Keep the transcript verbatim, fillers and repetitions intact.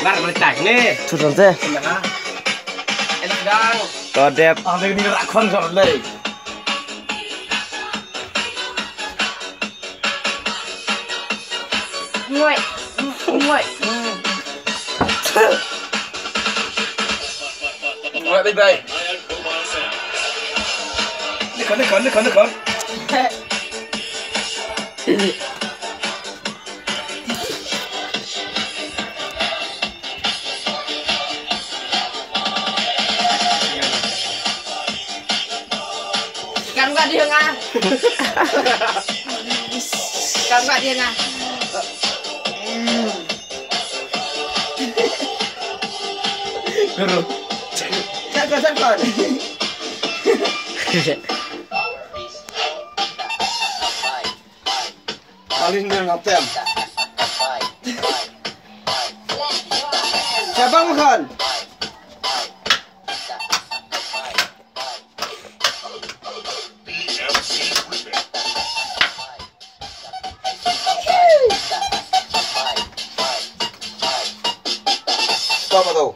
Tar balik tak ni. Sudah sih. Nah. Enak dang. Kodep. Ah, dia ni rak khon sor lei. Nguai. Nguai. Nguai, bye, bye. Ni khon, ni khon, ni khon, ni khon. Kam ka dia nga. Kam ka dia nga. Guru. Cakap, cakap. Alin dia ngatem. Siapa makan? Stop atau?